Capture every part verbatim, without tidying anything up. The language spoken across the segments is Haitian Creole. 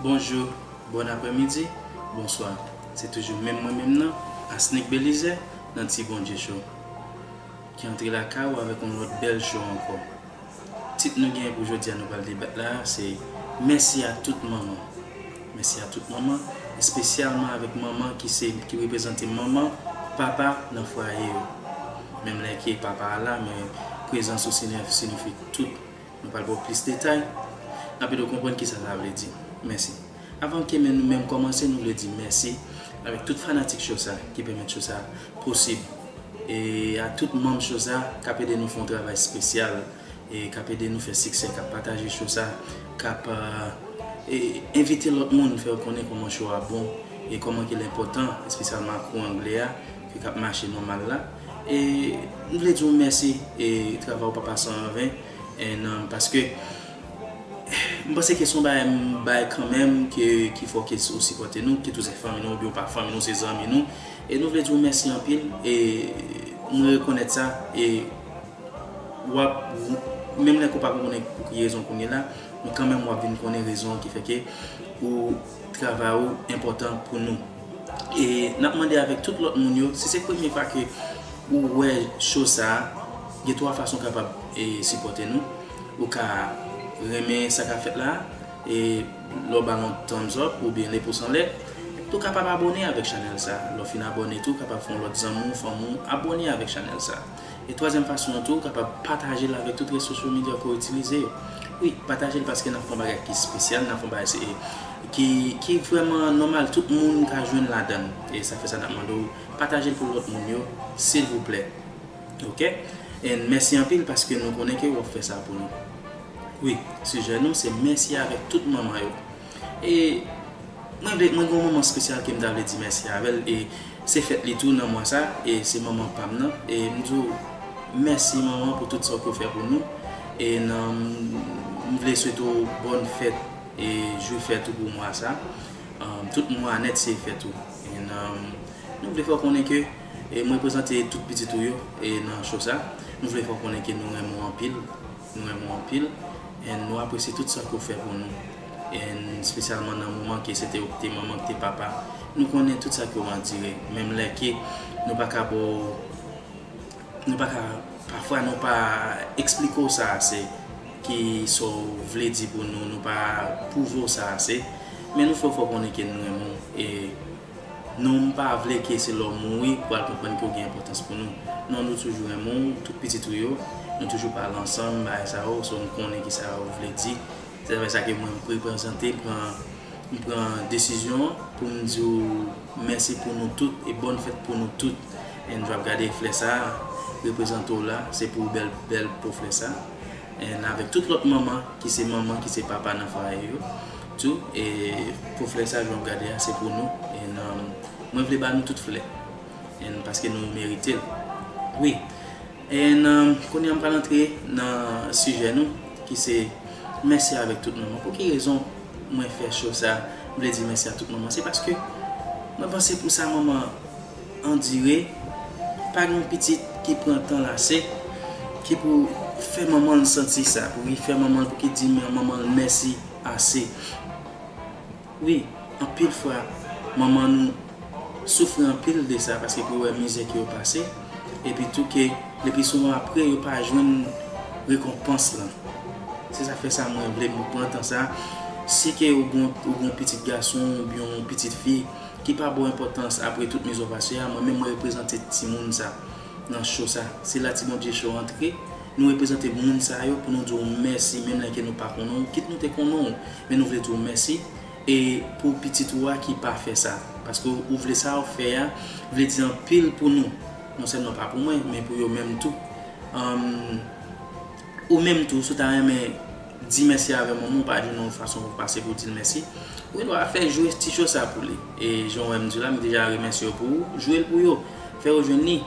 Bonjou, bon aprèmidi, bonswa. Se toujou menm mwen menm nan, Asnick Belizaire, nan Ti Bondye Show, ki antre lakay ou avèk yon lòt bèl show ankò. Tit nou genyen pou jodi a nou pral debat la a, se mèsi a tout manman. Mèsi a tout manman, espesyalman avèk manman ki se, ki reprezante manman, papa nan fwaye yo. Menm lè ke papa a la, men prezans ou siyifi tout. Nou pral ba w plis detay. N ap ede w konprann kisa sa vle di. Mèsi. Avan ke men nou menm kòmanse, nou vle di mèsi avèk tout fanatik show sa ki pèmèt show sa posib. E a tout manm show sa k ap ede nou fè yon travay espesyal, e k ap ede nou fè siksè, k ap pataje show sa, k ap, e, envite lòt moun, fè yo konnen kòman show a bon, e kòman ke l enpòtan, espesyalman ak kou anglè a, ke k ap mache nòmal la. E nou vle di w mèsi, e travay ou pa pase an ven, e nan, paske m panse ke se yon bagay m bay kanmenm, ke, ki fè ke ou sipòte nou, kit ou se fanmi nou, oubyen ou pa fanmi nou, se zanmi nou. E nou vle di w mèsi anpil, e nou rekonèt sa, e w ap, menm lè ke w pa konnen pou ki rezon kounye la, men kanmenm w ap vin konnen rezon an ki fè ke ou, travay ou enpòtan pou nou. E n ap mande avèk tout lòt moun yo, si se premye fwa ke ou wè show sa a, gen twa fason w kapab, e, sipòte nou. Ou ka renmen sa k ap fèt la a, e lè w ba l yon thumbs up oubyen le pous anlè. Epi tou w kapab abòne avèk chanèl sa a. Lè w fin abòne tou, w kapab fè yon lòt zanmi w, fanmi w abòne avèk chanèl sa a. E twazyèm fason an tou, w kapab pataje l avèk tout rezo sosyo medya ke w itilize yo. Wi, pataje l paske n ap fè yon bagay ki espesyal, n ap fè yon bagay se, ki, ki vrèman nòmal, tout moun ka jwenn ladan l. E sa fè sa n ap mande w pataje l pou lòt moun yo, silvouplè. Oke? E mèsi anpil paske nou konnen ke w ap fè sa pou nou. Wi, sijè nou se mèsi avèk tout manman yo. E mwen vle, mwen gen yon manman espesyal ke m ta vle di mèsi avè l, e se fèt li tou nan mwa sa, e se manman pa m nan. E m di w mèsi manman pou tout sa w ke w fè pou nou. E nan, m vle swete w bòn fèt e jwe fèt ou pou mwa sa. Ann, tout mwa nèt se fèt ou. E nan, nou vle fè w konnen ke, e m reprezante tout pitit ou yo, e nan show sa. Nou vle fè w konnen ke nou renmen w anpil. Nou renmen w anpil. And nou apresye tout sa ke w fè pou nou. And espesyalman nan moman ke se te ou ki te manman, ki te papa. Nou konnen tout sa ke w andire. Menm lè ke nou pa ka ba w, nou pa ka, pafwa nou pa eksplike w sa ase, ki sa w vle di pou nou, nou pa pwouve w sa ase. Men nou fè w fè w konnen ke nou renmen w. E nou, m pa vle ke se lè w mouri pou w al konprann ke w gen enpòtans pou nou. Non, nou toujou renmen w, tout pitit ou yo, nou toujou pale ansanm, bagay sa yo, so m konnen kisa yo vle di. Se sa fè sa ke mwen m reprezante, m pran, m pran desizyon an pou m di w mèsi pou nou tout e bòn fèt pou nou tout. And w ap gade flè sa a, reprezante w la, se pou bèl, bèl po flè sa a. And avèk tout lòt manman, ki se manman, ki se papa nan fwaye yo tou, e po flè sa a, jan w ap gade a, se pou nou. And, um, mwen vle ba nou tout flè. And paske nou merite l. Wi. And, um, kounye a m pral antre nan sijè nou, ki se mèsi avèk tout manman. Pou ki rezon mwen fè show sa, m vle di mèsi a tout manman? Se paske mwen panse pou sa manman andire, pa gen yon pitit ki pran tan l ase, ki pou fè manman l santi sa, pou li fè manman l, pou ki di manman l mèsi ase. Wi, anpil fwa, manman nou soufri anpil de sa, paske pou yo wè mizè ke yo pase, epi tou ke, lepi souvan apre, yo pa jwenn rekonpans lan. Se sa fè sa mwen vle m pran tan sa. Si ke ou gon, ou gon pitit gason oubyen yon pitit fi ki pa ba w enpòtans apre tout mizè w pase a, mwen menm mwen reprezante timoun sa nan show sa. Se la Ti Bondye Show antre. Nou reprezante moun sa yo pou nou di w mèsi, menm lè ke nou pa konnen w, kit nou te konnen w, men nou vle di w mèsi. E pou pitit ou a ki pa fè sa, paske ou vle sa w fè a, vle di anpil pou nou. Non sèlman pa pou mwen, men pou yo menm tou. Anm, ou menm tou, si w ta renmen di mèsi avè manman w, ou pa jwenn yon fason pou pase pou w di l mèsi, ou gen dwa fè jwe ti show sa pou li. E jan w wè m di w la, m deja remèsye yo pou ou, jwe l pou yo. Fè yo jwenn li.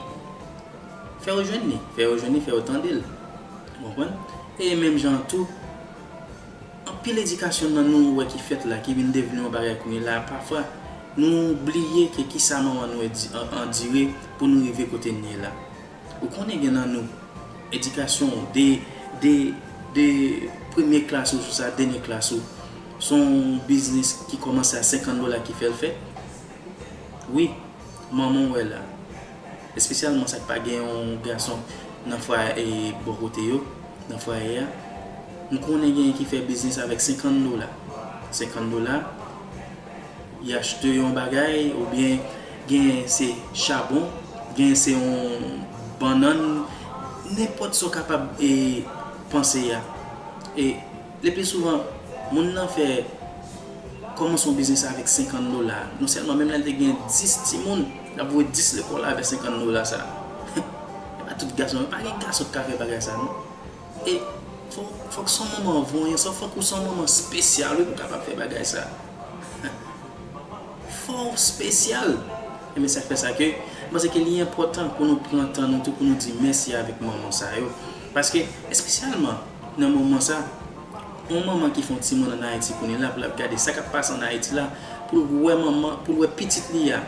Fè yo jwenn li. Fè yo jwenn li, fè yo tande l. Ou konprann? E menm jan an tou, anpil edikasyon nan nou wè ki fèt la, ki vin devni yon bagay kounye la, pafwa, nou bliye ke kisa manman nou edi-, an-, andire pou nou rive kote n ye la. Ou konnen gen nan nou, edikasyon w, de, de, de premye klas ou sou sa, dènye klas ou, Se yon biznis ki kòmanse a senkant dola ki fè l fèt. Wi, manman w wè la. Espesyalman sa k pa gen yon gason nan fwaye bò kote yo, nan fwaye a. M konnen genyen ki fè biznis avèk senkant dola. Senkant dola, y achte yon bagay, oubyen genyen se chabon, genyen se yon bannann, nenpòt sa w kapab e, panse a. E le pli souvan, moun nan fè kòmanse yon biznis avèk senkant dola. Non sèlman, menm lè l te gen dis timoun, l ap voye dis lekòl avèk senkant dola sa. E pa tout gason, pa gen gason ki ka fè bagay sa non. E fò, fòk se yon manman vanyan, sa fòk ou se yon manman espesyal wi pou w kapab fè bagay sa. Fò w espesyal. E men sa k fè sa ke m panse ke li enpòtan pou nou pran tan nou tou pou nou di mèsi avèk manman sa yo. Paske espesyalman nan moman sa, yon manman ki fè yon timoun ann Ayiti kounye la pou l ap gade sa k ap pase ann Ayiti la, pou l wè manman, pou l wè pitit li a,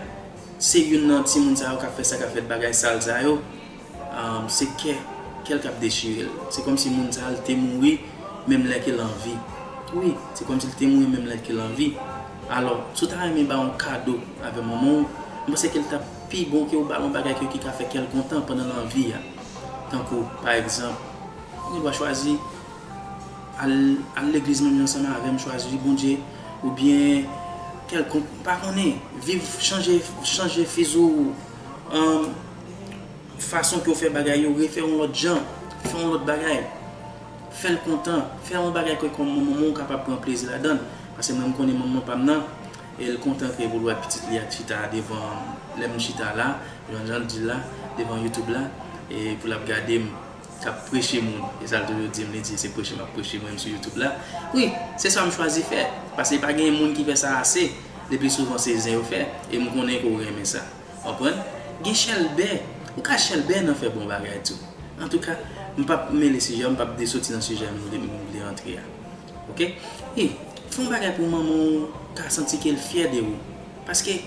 se youn nan timoun sa yo k ap fè sa k ap fèt, bagay sal sa yo, um, se kè, kè l k ap dechire l. Se kòmsi moun sa a, l te mouri menm lè ke l an vi. Wi, se kòmsi l te mouri menm lè ke l an vi. Alò, si w ta renmen ba yon kado avè manman w, m panse ke l t ap pi bon ke w ba l yon bagay ke, ki ka fè kè l kontan pandan l an vi a. Tankou, pa egzanp, ou gen dwa chwazi al, al legliz menm jan ansanm avè m, chwazi Bondye, oubyen kèlkonk, m pa konnen, viv, chanje, chanje fizi w, um, fason ke w fè bagay yo, refè yon lòt jan, fè yon lòt bagay, fè l kontan, fè yon bagay ke kòm manman w kapab pran plezi ladan l. Paske mwen, m konnen manman pa m nan, e l kontan ke pou l wè pitit li a chita devan, lè m chita la, jan, jan l di l la, devan YouTube la, e pou l ap gade m k ap preche moun. E sa l toujou di m, li di, "Se preche m ap preche mwen menm sou YouTube la." Wi, se sa m chwazi fè. Paske pa gen moun ki fè sa ase. Le pli souvan, se zen yo fè. E m konnen ke w renmen sa. Konprann? Gen chèlbè. Ou ka chèlbè nan fè bon bagay tou. Antouka, m p ap mele sijè, m p ap desoti nan sijè m vle, m vle antre a. Oke? E, fè yon bagay pou manman w ka santi ke l fyè de ou. Paske,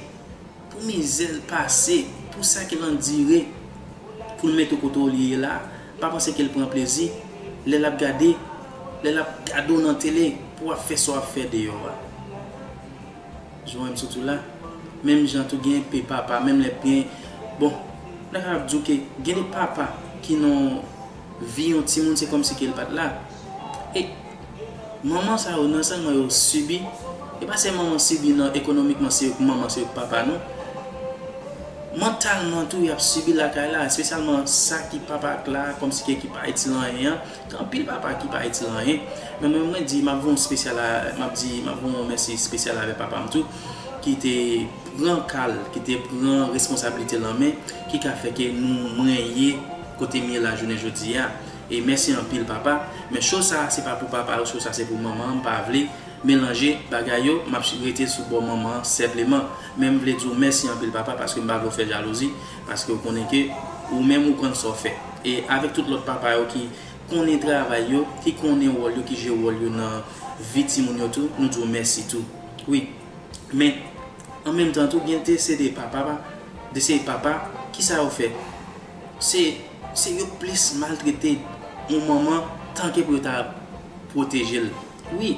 pou mizè l pase, pou sa ke l andire, pou l mete w kote w li ye la, pa panse ke l pran plezi lè l ap gade, lè l ap gade w nan tele, pou w ap fè sa w ap fè deyò a. Jwenn m sitou la. Menm jan tou gen pe papa, menm lè gen, bon, m ta kapab di w ke gen de papa ki nan vi yon timoun, se kòmsi ke l pa t la. E manman sa yo, non sèlman yo sibi, e pa sèlman yo sibi nan ekonomikman, se yo k manman, se yo k papa, non. Mantalman tou, y ap sibi lakay la, espesyalman sa ki papa k la, kòmsi ke ki pa itil anyen an. Gen anpil papa ki pa itil anyen. Men mwen, mwen di, m ap voye yon espesyal a, m ap di, m ap voye yon mèsi espesyal avè papa m tou, ki te pran ka l, ki te pran responsablite l an men, ki ka fè ke nou, mwen ye kote m ye la jounen jodi a. E mèsi anpil, papa. Men cho sa, se pa pou papa, cho sa, se pou manman, m pa vle melanje bagay yo, m ap rete sou bò manman an senpleman. Men m vle di w mèsi anpil, papa, paske m pa vle w fè jalouzi, paske w konnen ke ou menm ou konn sa w fè. E avèk tout lòt papa yo ki konnen travay yo, ki konnen wòl yo, ki jwe wòl yo nan vi timoun yo tou, nou di w mèsi tou. Wi. Men, an menm tan tou, gen de se de papa, de se papa, ki sa yo fè? Se, se yo plis maltrete yon manman tanke pou yo ta pwoteje l. Wi,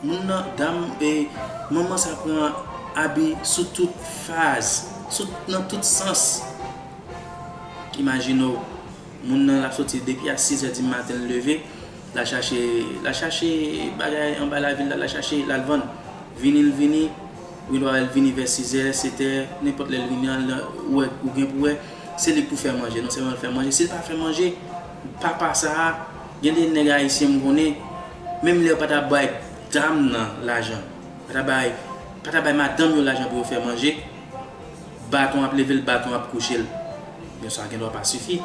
moun nan, dam, e, manman sa pran abi sou tout faz, sou, nan tout sans. Imajine w, moun nan l ap soti depi a sis è di maten, l leve, l al chache, l al chache bagay anba lavil la, l al chache, l al vann. Vini, l vini, ou gen dwa wè l vini vè sis è, sèt è, nenpòt lè l vini an, ou wè, ou gen pou wè, se li k pou fè manje. Non sèlman l fè manje, si l pa fè manje, papa sa a, gen de nèg ayisyen m konnen, menm lè yo pa ta bay dam nan lajan, pa ta bay, pa ta bay madanm yo lajan pou yo fè manje, baton ap leve l, baton ap kouche l. Men sa gen dwa pa sifi.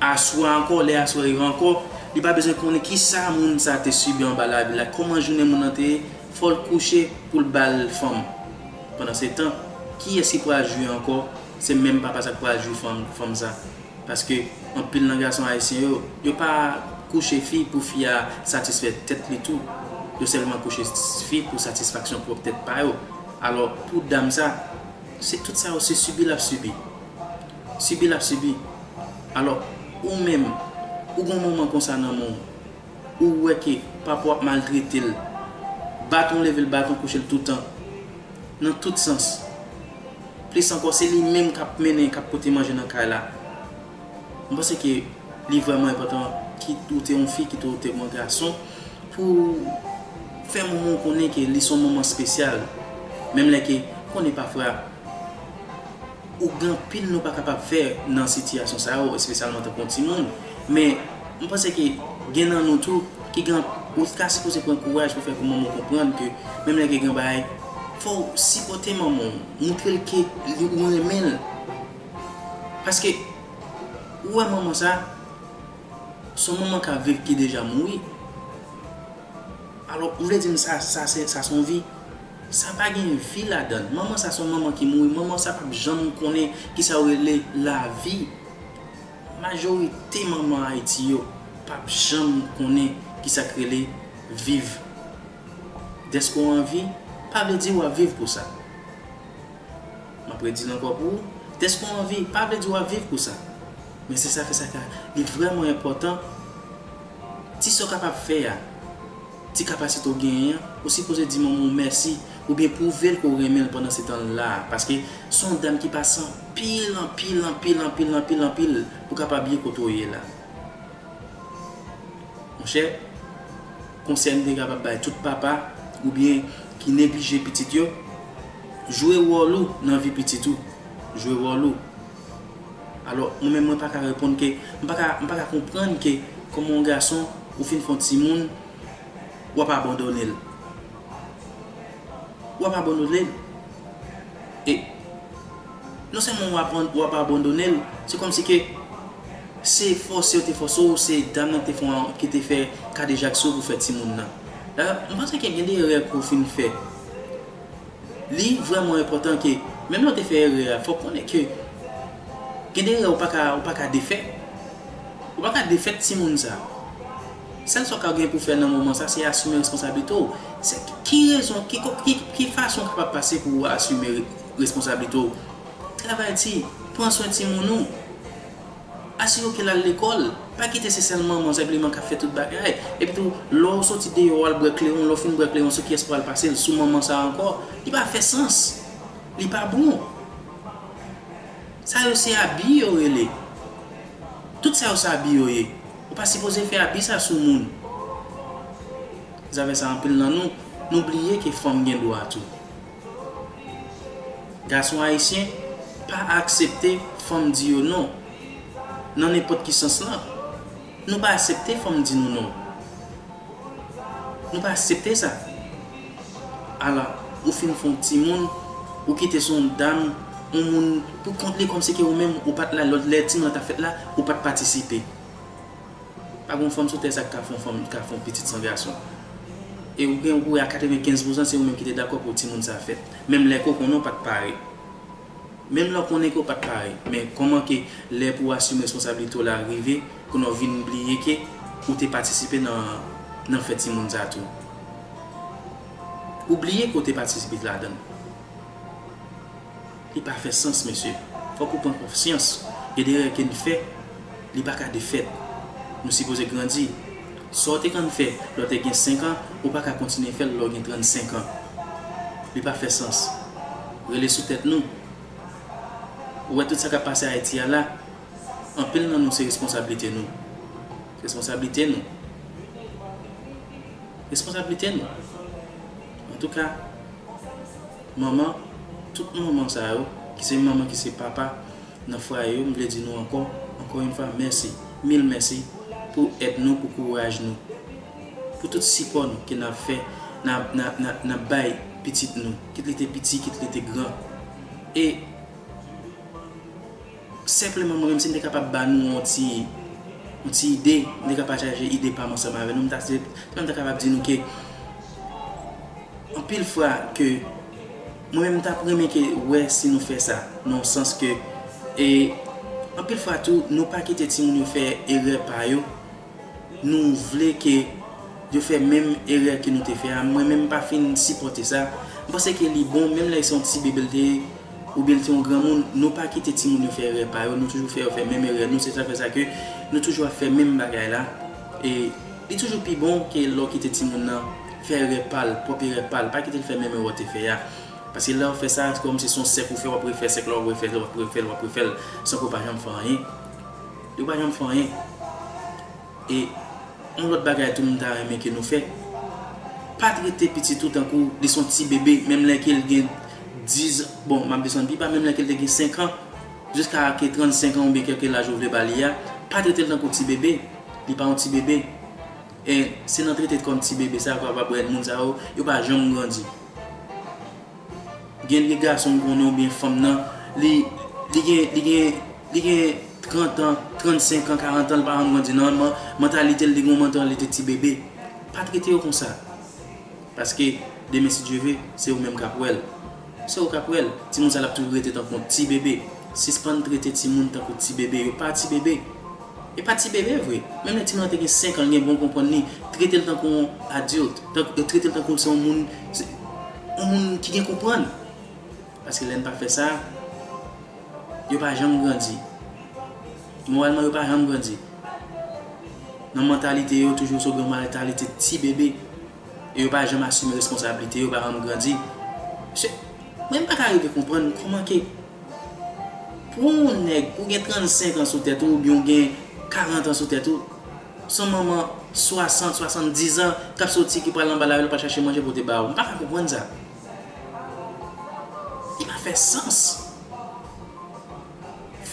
Aswè ankò, lè aswè rive ankò, li pa bezwen konnen kisa moun sa te sibi anba lavi la, kòman jounen moun nan te ye, fò l kouche pou l ba l fanm. Pandansetan, kiyès ki pral jwi ankò? Se menm papa sa k pral jwi fanm, fanm sa. Paske anpil nan gason ayisyen yo, yo pa kouche fi pou fi a satisfè tèt li tou. Yo sèlman kouche fi pou satisfaksyon pwòp tèt pa yo. Alò, pou dam sa, se tout sa yo se sibi l ap sibi. Sibi l ap sibi. Alò, ou menm, ou gon manman konsa nan men w, ou wè ke papa w ap maltrete l, Baton leve l, baton kouche l toutan. Nan tout sans. Plis ankò, se li menm k ap mennen, k ap pote manje nan kay la. M panse ke li vrèman enpòtan, kit ou te yon fi, kit ou te yon gason, pou fè manman w konnen ke li se yon manman espesyal. Menm lè ke, konnen pafwa, ou gen anpil nou pa kapab fè nan sitiyasyon sa yo, espesyalman tankou yon timoun. Men, m panse ke gen nan nou tou ki gen, ou ka sipoze pran kouraj pou fè pou manman w konprann ke menm lè ke gen bagay, fò w sipòte manman w, montre l ke ou renmen l. Paske, ou wè manman sa, se yon manman k ap viv ki deja mouri. Alò, ou vle di m sa, sa se, sa se yon vi? Sa pa gen vi ladan l. Manman sa se yon manman ki mouri. Manman sa p ap janm konnen kisa yo rele lavi. Majorite manman Ayiti yo p ap janm konnen kisa k rele viv. Dèske w an vi, pa vle di w ap viv pou sa. M ap redi l ankò pou ou. Dèske w an vi, pa vle di w ap viv pou sa. Men se sa fè sa ka, li vrèman enpòtan. Ti sa w kapab fè a, ti kapasite w genyen an, ou sipoze di manman w mèsi, oubyen pwouve l ke w renmen l pandan se tan l la a. Paske se yon dam ki pase anpil, anpil, anpil, anpil, anpil, anpil pou kapab ye kote w ye la. Monchè, konsèy m te kapab bay tout papa oubyen ki neglije pitit yo, jwe wòl ou nan vi pitit ou. Jwe wòl ou. Alò, mwen menm, mwen pa ka reponn ke, m pa ka, m pa ka konprann ke, kòman yon gason, ou fin fè yon timoun, w ap abandone l. W ap abandone l. E non sèlman w ap, w ap abandone l, se kòmsi ke se fòse yo te fòse w, se dam nan te fè, ki te fè kadejak sou ou pou fè timoun nan. Dayè, m panse ke gen de erè ke w fin fè. Li vrèman enpòtan ke, menm lè w te fè erè a, fò w konnen ke gen de erè ou pa ka, ou pa ka defèt. Ou pa ka defèt timoun sa. Sèl sa w ka gen pou fè nan moman sa, se asime responsablite w. Se ki rezon, ki, ki, ki fason w kapab pase pou w asime re-, responsablite w? Travay di, pran swen timoun ou. Asire w ke l al lekòl. Pa kite se sèl manman senpleman k ap fè tout bagay. Epi tou, lè w soti deyò, w al bwè klewon, lè w fin bwè klewon, sou kiyès pou w al pase l? Sou manman sa ankò? Li pa fè sans. Li pa bon. Sa yo se abi yo rele. Tout sa yo se abi yo ye. Ou pa sipoze fè abi sa sou moun. Zafè sa, anpil nan nou, nou bliye ke fanm gen dwa tou. Gason ayisyen pa aksepte fanm di yo non. Nan nenpòt ki sans lan, nou pa aksepte fanm di nou non. Nou pa aksepte sa. Ala, ou fin fè yon timoun, ou kite se yon dam, yon moun pou kont li, kòmsi ke ou menm, ou pa t la, lòt lè timoun nan ta fèt la, ou pa t patisipe. Pa gen yon fanm sou tè sa k ka fè yon fanm, ka fè yon pitit san gason. E ou gen, ou kouri a katrevenkenz pousan se ou menm ki te dakò pou timoun sa fèt. Menm lè ke w konnen w pa t pare. Menm lè w konnen ke w pa t pare. Men kòman ke lè pou w asime responsablite w la rive, kounye a w vin bliye ke ou te patisipe nan, nan fè timoun sa tou? Ou bliye ke w te patisipe ladan l. Li pa fè sans, mesye. Fòk ou pran konsyans. Gen de erè ke n fè, li pa ka defèt. Nou sipoze grandi. Sa w te konn fè lè w te gen senk an, ou pa ka kontinye fè l lè w gen trannsenk an. Li pa fè sans. Rele sou tèt nou. Ou wè tout sa k ap pase Ayiti a la, anpil nan nou se responsablite nou. Responsablite nou. Responsablite nou. Antouka, manman, tout manman sa yo, ki se manman, ki se papa, nan fwaye yo, m vle di nou ankò, ankò yon fwa, mèsi, mil mèsi pou èd nou, pou kouraj nou, pou tout sipò nou ke n ap fè, n ap, n ap, n ap, n ap bay pitit nou, kit li te piti, kit li te gran. E senpleman, mwen menm, si m te kapab ba nou yon ti, yon ti ide, m te ka pataje ide pa m ansanm avè nou, m ta, se, m ta kapab di nou ke anpil fwa ke mwen menm, m t ap renmen ke wè si nou fè sa, nan yon sans ke, e anpil fwa tou, nou pa kite timoun yo fè erè pa yo. Nou vle ke yo fè menm erè ke nou te fè a. Mwen menm, m pa fin sipòte sa. M panse ke li bon, menm lè se yon ti bebe l te ye, oubyen l te yon granmoun, nou pa kite timoun yo fè erè pa yo, nou toujou fè yo fè menm erè nou. Se sa fè sa ke nou toujou ap fè menm bagay la. E li toujou pi bon ke lè w kite timoun nan fè erè pa l, pwòp erè pa l. Pa kite l fè menm erè w te fè a. Paske lè w fè sa, se kòmsi se yon sèk ou fè, w ap refè sèk la, w ap refè l, w ap refè l, w ap refè l, san ke w pa janm fè anyen. Yo pa janm fè anyen. E yon lòt bagay tou m ta renmen ke nou fè, pa trete pitit ou tankou li se yon ti bebe, menm lè ke l gen diz, bon, m ap desann pi ba, menm lè ke l te gen senk an, jiska ke trannsenk an oubyen kèlke laj ou vle ba li a, pa trete l tankou ti bebe. Li pa yon ti bebe. E se nan trete l kòm ti bebe sa yo kapab wè moun sa yo, yo pa janm grandi. Gen de gason m konnen oubyen fanm nan, li, li gen, li gen, li gen trant an, trannsenk an, karant an, li pa janm grandi nan man-, mantalite l, li gen yon mantalite ti bebe. Pa trete yo konsa. Paske demen, si Dye ve, se ou menm k ap wè l. Se ou k ap wè l. Timoun sa l ap toujou rete tankou yon ti bebe. Sispann trete timoun tankou ti bebe. Yo pa ti bebe. E pa ti bebe vre. Menm lè timoun nan te gen senk an, l gen bon konprann li, trete l tankou yon adilt, tank-, trete l tankou se yon moun, se yon moun ki gen konprann. Paske lè n pa fè sa, yo pa janm grandi. Moralman, yo pa janm grandi. Nan mantalite yo, toujou se yon mantalite ti bebe. E yo pa janm asime responsablite yo, pa janm grandi. Mesye, mwen m pa ka rive konprann kòman ke pou yon nèg, ou gen trannsenk an sou tèt ou, oubyen ou gen karant an sou tèt ou, se yon manman swasant, swasanndiz an k ap soti, ki pral anba lari, l pral chache manje pou te ba ou. M pa ka konprann sa. Li pa fè sans.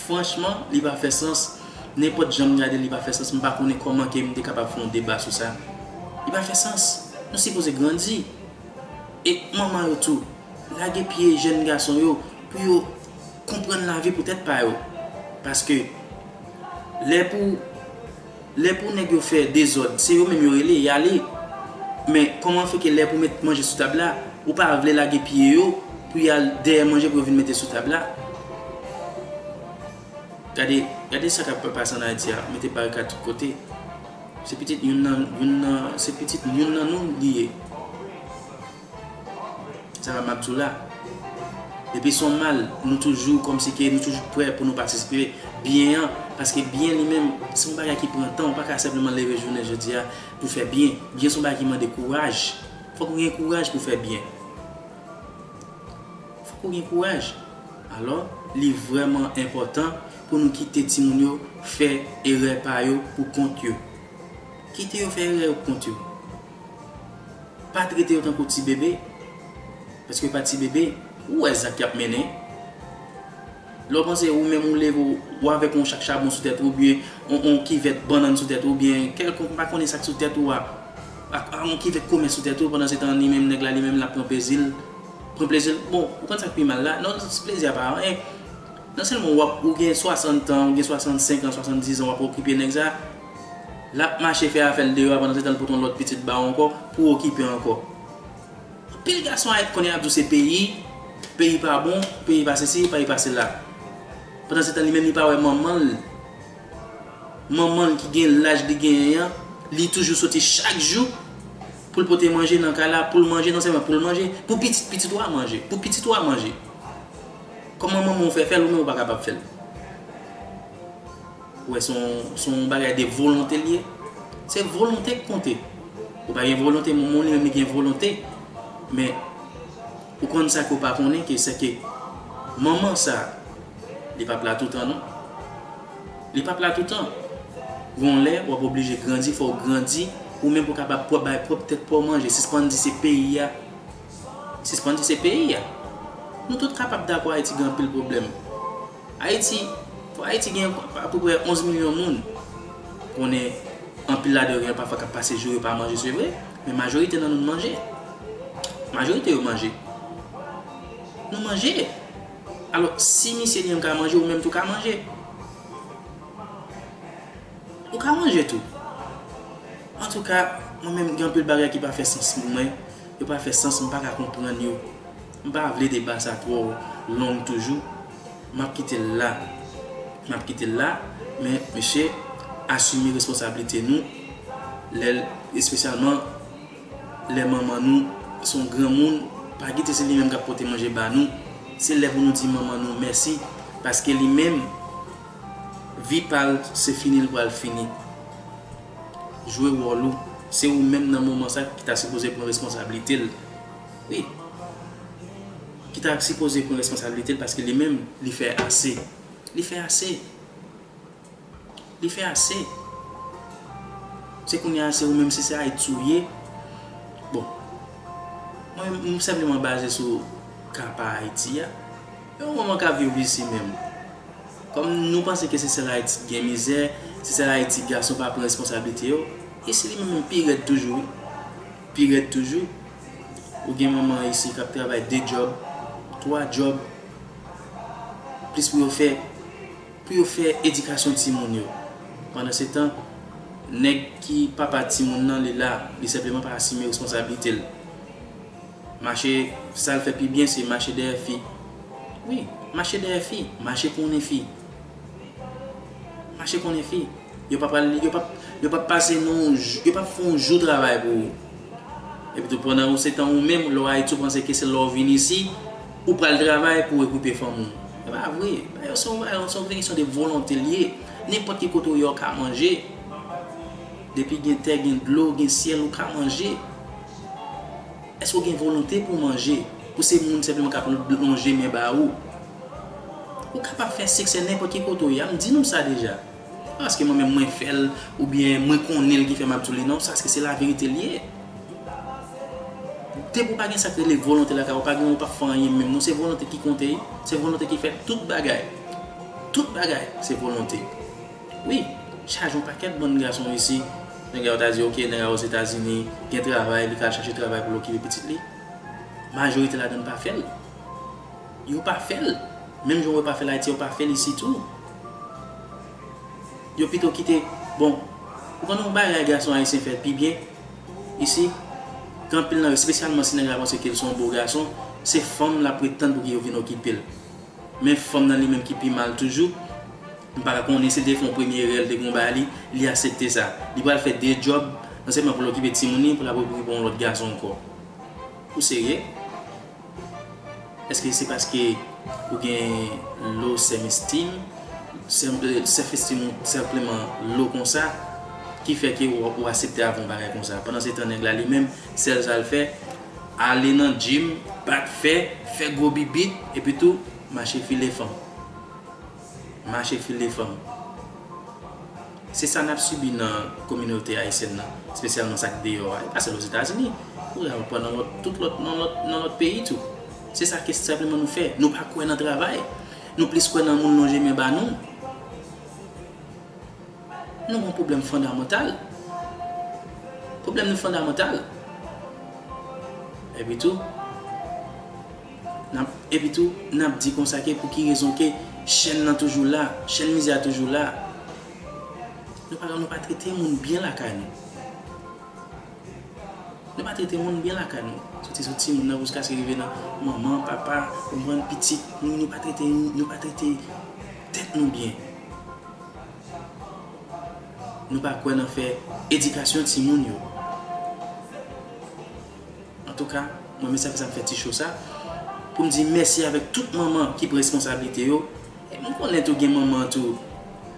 Franchman, li pa fè sans. Nenpòt jan m gade, li pa fè sans. M pa konnen kòman ke m te kapab fè yon deba sou sa. Li pa fè sans. Nou sipoze grandi. E manman yo tou, lage pye jèn gason yo pou yo konprann lavi pou tèt pa yo. Paske lè pou, lè pou nèg yo fè dezòd, se yo menm yo rele, y ale. Men kòman fè ke lè pou met manje sou tab la, ou pa vle lage pye yo pou y al dèyè manje pou yo vin mete sou tab la? Gade, gade sa k ap pase ann Ayiti a, mete barikad tout kote. Se pitit youn nan, youn nan, se pitit youn nan nou li ye. Sa m ap di w la. Depi se yon mal, nou toujou kòmsi ke nou toujou prè pou nou patisipe byen an, paske byen li menm, se yon bagay ki pran tan, ou pa ka senpleman leve jounen jodi a pou fè byen. Byen se yon bagay ki mande kouraj. Fòk ou gen kouraj pou fè byen. Fòk ou gen kouraj. Alò, li vrèman enpòtan pou nou kite timoun yo fè erè pa yo pou kont yo. Kite yo fè erè yo pou kont yo. Pa trete yo tankou ti bebe, paske yo pa ti bebe, ou wè zak y ap mennen. Lè w panse ou menm ou leve w, ou avèk yon chak chabon sou tèt ou, oubyen yon, yon kivèt bannann sou tèt ou, oubyen kèlkonk, m pa konnen sa k sou tèt ou a, ak, ak yon kivèt kòmè sou tèt ou, pandan se tan li menm nèg la, li menm l ap pran plezi l, pran plezi l. Bon, ou konn sa k pi mal la? Non, plezi a pa anyen. Non sèlman w ap, ou gen swasant an, ou gen swasannsenk an, swasanndis an, w ap okipe nèg sa, l ap mache fè afè l deyò a, pandan se tan l pote yon lòt pitit ba w ankò, pou w okipe ankò. Anpil gason Ayiti konnen ap di w se peyi, peyi pa bon, peyi pa sesi, peyi pa sela. Pandan se tan li menm li pa wè manman l. Manman l ki gen laj li genyen an, li toujou soti chak jou pou l pote manje nan kay la, pou l manje, non sèlman pou l manje, pou pitit pitit ou a manje, pou pitit ou a manje. Kòman manman w fè fè l, ou menm ou pa kapab fè l? Ou wè, se yon, se yon bagay de volonte l ye. Se volonte k konte. Ou pa gen volonte, manman w li menm li gen volonte. Men, ou konn sa ke w pa konnen, ke se ke manman sa, li p ap la toutan non. Li p ap la toutan. Gon lè, w ap oblije grandi, fò w grandi, ou menm pou w kapab pwòp, bay pwòp tèt pa w manje. Sispann di se peyi a. Sispann di se peyi a. Nou tout kapab dakò Ayiti gen anpil pwoblèm. Ayiti, Ayiti gen apeprè onz milyon moun. Konnen anpil ladan yo gen pafwa k ap pase jou yo pa manje, se vre, men majorite nan nou manje. Majorite yo manje. Nou manje. Alò, si misye li menm ka manje, ou menm tou ka manje. Ou ka manje tou. Antouka, mwen menm, gen anpil bagay ki pa fè sans pou mwen. Yo pa fè sans, m pa ka konprann yo. M pa vle deba sa twò long toujou. M ap kite l la. M ap kite l la. Men, mesye, asime responsablite nou. Lè, espesyalman, lè manman nou se yon granmoun, pa kite se li menm k ap pote manje ba nou. Se lè pou nou di manman nou mèsi, paske li menm, vi pa l, se fini l pral fini. Jwe wòl ou. Se ou menm nan moman sa ki ta sipoze pran responsablite l. Wi. Ki ta sipoze pran responsablite l paske li menm, li fè ase. Li fè ase. Li fè ase. Se kounye a, se ou menm, si se Ayiti ou ye. Bon. Mwen, m senpleman baze sou ka pa Ayiti a. E yon manman k ap viv isi menm. Kòm nou panse ke se sèl Ayiti ki gen mizè, se sèl Ayiti gason pa pran responsablite yo, isi li menm, menm pi rèd toujou, wi. Pi rèd toujou. Ou gen manman isi k ap travay de djòb, twa djòb, plis pou yo fè, pou yo fè edikasyon timoun yo. Pandansetan, nèg ki papa timoun nan, li la, li senpleman pa asime responsablite l. Mache, sa l fè pi byen, se mache dèyè fi. Wi, mache dèyè fi, mache konnen fi. Mache konnen fi. Yo pa pral, yo pa, yo pa pase nan yon jou, yo pa fè yon jou travay pou ou. Epi tou, pandan ou se tan ou menm, lè w Ayiti, ou panse ke se lè w vin isi, ou pral travay pou w okipe fanmi w. E pa vre. Bagay yo se yon, se yon kesyon de volonte l ye. Nenpòt ki kote w ye, w ka manje. Depi gen tè, gen dlo, gen syèl, ou ka manje. Èske w gen volonte pou w manje? Pou se moun senpleman k ap lonje men ba ou? Ou kapab fè siksè nenpòt ki kote w ye a, m di nou sa deja. Paske mwen menm mwen fè l, oubyen mwen konnen l ki fè m ap di w li, non, sa se laverite l ye. Depi w pa gen sa k rele volonte lakay ou, pa gen, ou p ap fè anyen menm, non, se volonte ki konte, wi. Se volonte ki fè tout bagay. Tout bagay, se volonte. Wi, chaje yon pakèt bann gason isi, nèg la yo ta di, oke, nèg la Ozetazini, gen travay, li ka al chache travay pou l okipe pitit li. Majorite ladan l pa fè l. Yo pa fè l. Menm jan yo pa fè l Ayiti, yo pa fè l isi tou. Yo pito kite, bon, ou konn yon bagay gason ayisyen fè pi byen isi, gen anpil nan yo, espesyalman si nèg la panse ke l se yon bo gason, se fanm l ap ret tann pou ke yo vin okipe l. Men fanm nan li menm ki pi mal toujou, m pa ka konnen si l te fè yon premye erè, l te gen yon bagay li, li aksepte sa. Li pral fè de djòb, non sèlman pou l okipe timoun li, pou l ap okipe yon lòt gason ankò. Ou serye? Èske se paske ou gen low self esteem, self, self esteem ou senpleman low konsa, ki fè ke ou, ou aksepte avè yon bagay konsa? Pandan se tan nèg la li menm, sèl sa l fè, ale nan gym, bat fè, fè gwo bibit, epi tou, mache file fanm. Mache file fanm. Se sa n ap sibi nan kominote ayisyèn nan, espesyalman sa k deyò a. E pa sèl Ozetazini. Ou wè, ou pran nan lòt, tout lòt, nan lòt, nan lòt peyi tou. Se sa ke senpleman nou fè. Nou pa kwè nan travay. Nou plis kwè nan moun lonje men ba nou. Nou gen yon pwoblèm fondamantal. Pwoblèm nou fondamantal. Epi tou, n ap, epi tou, n ap di konsa ke pou ki rezon ke chèn nan toujou la, chèn mizè a toujou la. Nou pa, nou pa trete moun byen lakay nou. Nou pa trete moun byen lakay nou. Soti sou timoun nan jiskaske rive nan manman, papa, konprann pitit, nou, nou pa trete, nou pa trete tèt nou byen. Nou pa kwè nan fè edikasyon timoun yo. Antouka, mwen menm sa fè sa m fè ti show sa, pou m di mèsi avèk tout manman ki pran responsablite yo. E m konnen tou gen manman tou,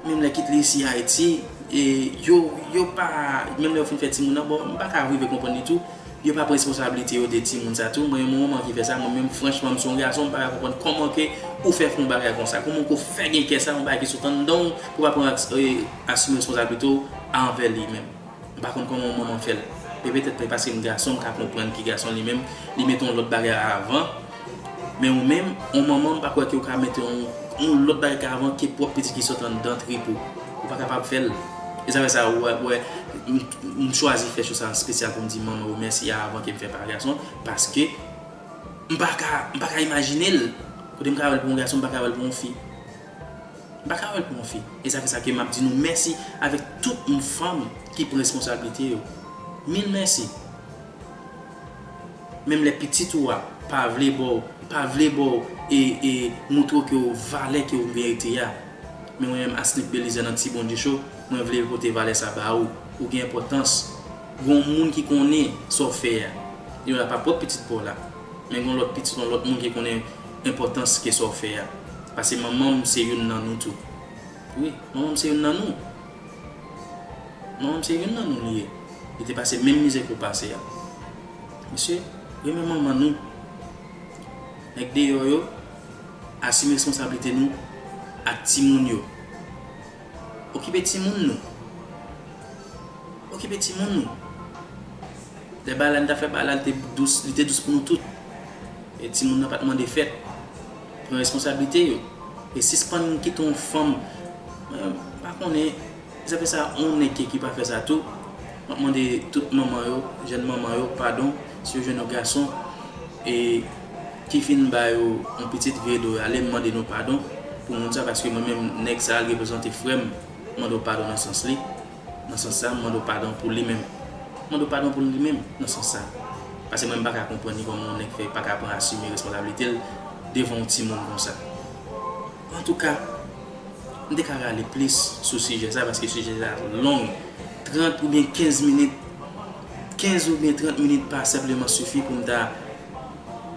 menm lè kit li isi Ayiti, e yo, yo pa, menm lè yo fin fè timoun nan, bon, m pa ka rive konprann li tou. Yo pa pran responsablite yo de timoun sa tou. Mwen, yon manman ki fè sa, mwen menm, franchman, m se yon gason, m pa ka konprann kòman ke ou fè fè yon bagay konsa. Kòman ke w fè gen kè sa, yon bagay ki sot anndan w, pou w pa pran, e, asime responsablite w anvè li menm. M pa konn kòman yon manman fè l. E petèt, men paske m gason, m ka konprann ki gason li menm, li mete yon lòt bagay avan. Men ou menm, yon manman, m pa kwè ke w ka mete yon, yon lòt bagay avan ke pwòp pitit ki sot anndan trip ou. Ou pa kapab fè l. E sa fè sa, ou wè, ou wè, m, m chwazi fè show sa espesyal pou m di manman yo mèsi avan ke m fè pa gason, paske m pa ka, m pa ka imajine l. Kote m ka wè l pou yon gason, m pa ka wè l pou yon fi. M pa ka wè l pou yon fi. E sa fè sa ke m ap di nou mèsi avèk tout yon fanm ki pran responsablite yo. Mil mèsi. Menm lè pitit ou a pa vle ba w, pa vle ba w e, e moutre w ke w valè ke w merite a. Men mwen menm Asnick Belizaire nan Ti Bondye Show, mwen vle pote valè sa ba ou. Ou gen enpòtans. Gen yon moun ki konnen sa w fè a. Yo la pa pwòp pitit pa w la. Men gen yon lòt pitit, yon lòt moun ki konnen enpòtans ke sa w fè a. Paske manman m se youn nan nou tou. Wi, manman m se youn nan nou. Manman m se youn nan nou li ye. Li te pase menm mizè ke w pase a. Mesye, renmen manman nou. Nèg deyò yo, asime responsablite nou ak timoun yo. Okipe timoun nou. Okipe timoun nou. Lè bagay la, n ta fè bagay la, li te dous, li te dous pou nou tout. E timoun nan pa t mande fèt. Pran responsablite yo. E sispann kite yon fanm, mwen pa konnen, zafè sa, yon nèg ki, ki pa fè sa tou. M ap mande tout manman yo, jèn manman yo, padon, si yo jwenn yon gason, e ki fin ba yo yon pitit, vire do yo ale, m mande nou padon pou moun sa, paske mwen menm, nèg sa a, l reprezante frè m, m mande w padon nan sans li, nan sans sa, m mande w padon pou li menm. M mande w padon pou li menm, nan sans sa. Paske mwen, m pa ka konprann li kòman yon nèg fè pa ka pran asime responsablite l devan yon timoun konsa. Antouka, m te ka rale plis sou sijè sa, paske sijè sa long. Trant oubyen kenz minit, kenz oubyen trant minit pa senpleman sifi pou m ta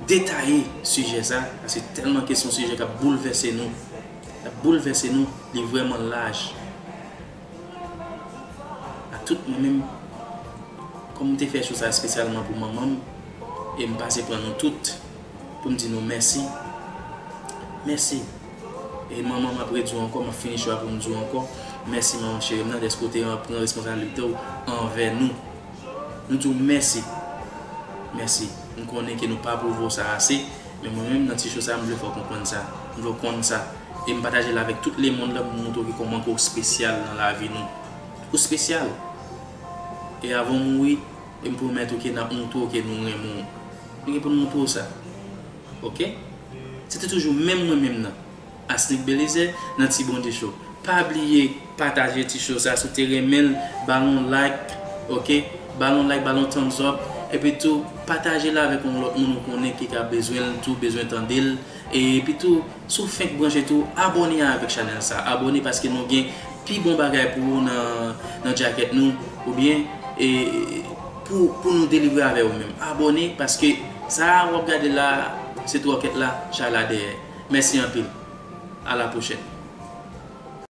detaye sijè sa, paske tèlman ke se yon sijè k ap boulvèse nou, k ap boulvèse nou, li vrèman laj. A tout, mwen menm, kòm m te fè cho sa espesyalman pou manman m, e m pase pran nou tout pou m di nou mèsi. Mèsi. E manman, m ap redi w ankò, m ap fini cho a pou m di w ankò, mèsi manman cheri m nan, dèske w te pran responsablite w anvè nou. Nou di w mèsi. Mèsi. M konnen ke nou pa pwouve w sa ase, men mwen menm nan ti cho sa, m vle fè w konprann sa. M vle w konn sa. E m pataje l avèk tout lemonn lan pou m montre w ke kòman ke w espesyal nan lavi nou. Ou espesyal. E avan w mouri, e m pwomèt ou ke n ap montre w ke nou renmen w. Nou gen pou n montre w sa. Oke? Se te toujou menm mwen menm nan. Asnick Belizaire nan Ti Bondye Show. Pa bliye pataje ti cho sa, si w te renmen l, ba l yon like, oke? Ba l yon like, ba l yon thumbs up, epi tou pataje l avèk yon lòt moun ou konnen ki ka bezwen l tou, bezwen tande l. Epi tou, si w fenk branche tou, abòne avèk chanèl sa. Abòne paske nou gen pi bon bagay pou ou nan, nan djakèt nou, oubyen, e, pou, pou nou delivre avè ou menm. Abòne paske sa w ap gade la, se twòkèt la, chay la dèyè. Mèsi anpil. A la pwochèn.